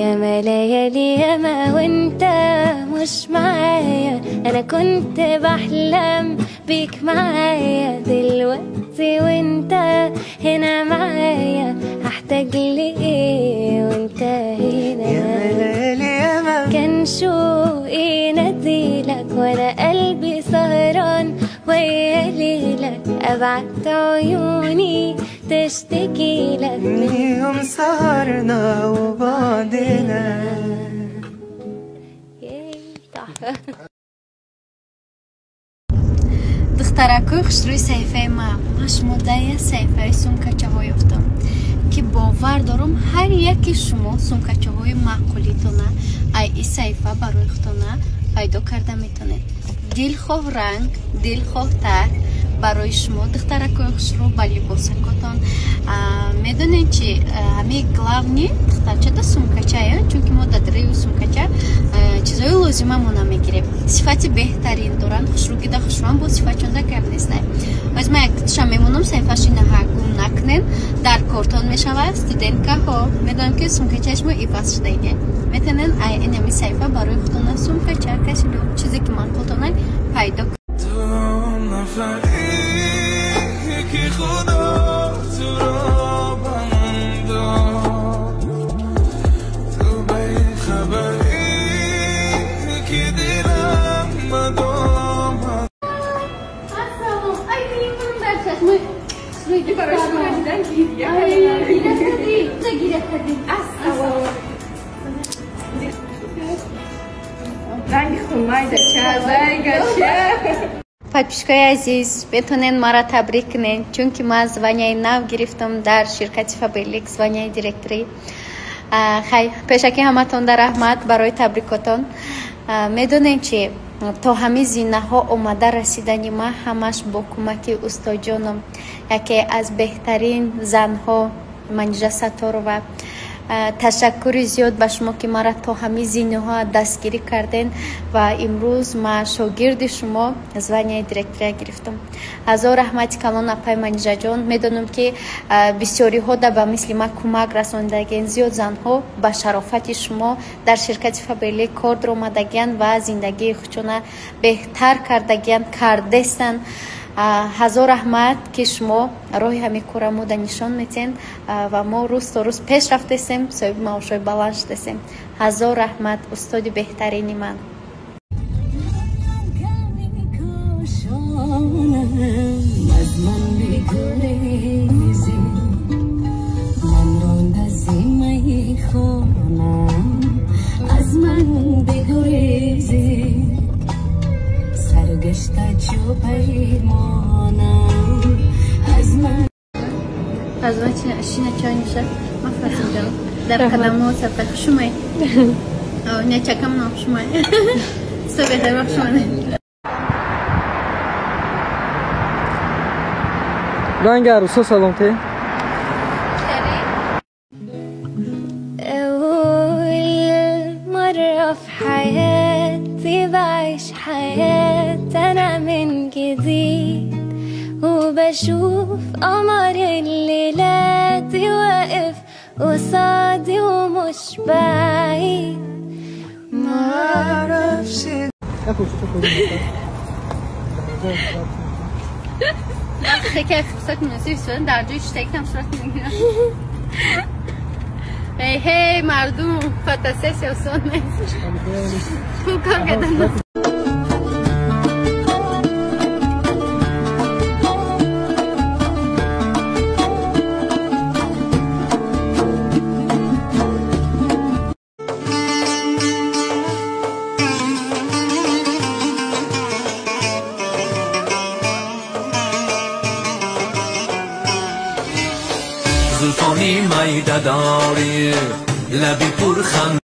ياما ليالي ياما وانت مش معايا، انا كنت بحلم بيك معايا، دلوقتي وانت هنا معايا هحتاج لإيه وانت هنا. ياما ليالي ياما كان شوقي ناديلك وانا قلبي سهران ويا ليلك، ابعت عيوني تشتكي لك من يوم سهرنا وبعدنا. Духтаракои хушрӯи саҳифаи ман, ман шумо дар саҳифаи сумкачаҳо ёфтам, ки бовар дорам ҳар яке шумо сумкачаҳои маъқулитона ай ин саҳифа барои худтона пайдо карда метонед. Дилхоҳ ранг, дилхоҳ тарҳ барои шумо духтаракои хушрӯ ба либосакотон. Медонед чи ҳамин главни духтарчада сумкачая, чунки мо дар дараи сумкача чизҳои лозимамона мегирем. Сифати беҳтарин доранд, хушрӯгида хушрӯам бо сифатчонда гап нестай. Оз ман якташа мемонам, саҳифаш инаҳа гум накунен, дар кортон мешавад. Студенткаҳо медонам ки сумкачаи шумо иваз шудаине, метавонен ай инами саҳифа барои худтона сумкача, кашелёк, чизе ки маъқултонай пайдо кунед. Подписчикои азиз, метавонед маро табрик кунед, чунки ман званияи нав гирифтам дар ширкати Фаберлик, званияи директорӣ. Хай, пешакӣ ҳаматонда раҳмат барои табрикотон. Медонед чи то ҳамин зинаҳо омада расидани ман ҳамаш бо кӯмаки устоҷоном, яке аз беҳтарин занҳо Манижа Сатторова. Ташаккури зиёд ба шумо ки маро то ҳамин зинаҳо дастгирӣ карден ва имрӯз ман шогирди шумо званияи директория гирифтам. Ҳазор раҳмати калон апай Манижаҷон. Медонам ки бисёриҳо да ба мисли ман кӯмак расондагиен, зиёд занҳо ба шарофати шумо дар ширкати Фаберлик кор даромадагиянд ва зиндагии худшона беҳтар кардагиянд, кардестанд. Ҳазор раҳмат ки шумо роҳи ҳамин кора мода нишон метиҳед ва мо рӯз то рӯз пеш рафтесем, соҳиби маошҳои баланд шудесем. Ҳазор раҳмат, устоди беҳтарини ман. Аз ман шина чой нӯша. Ман Фарзинҷон дар қадамҳо сафар хуш омадед. Нечакам на хуш омадед. Субҳи хайр, хуш омадед. Ранги арӯсо саломтӣ. أول مرة في حياتي بعيش حياتي أنا من جديد، وبشوف قمر الليلات واقف قصادي ومش بعيد. معرفش خیلی فرصت مناسب شدن در جای شتکتم صورت میگیرم. هی هی مردم فوتوسسیا آسان نیست. خوب کار کردن. زلفانی میده داری لبی پرخند.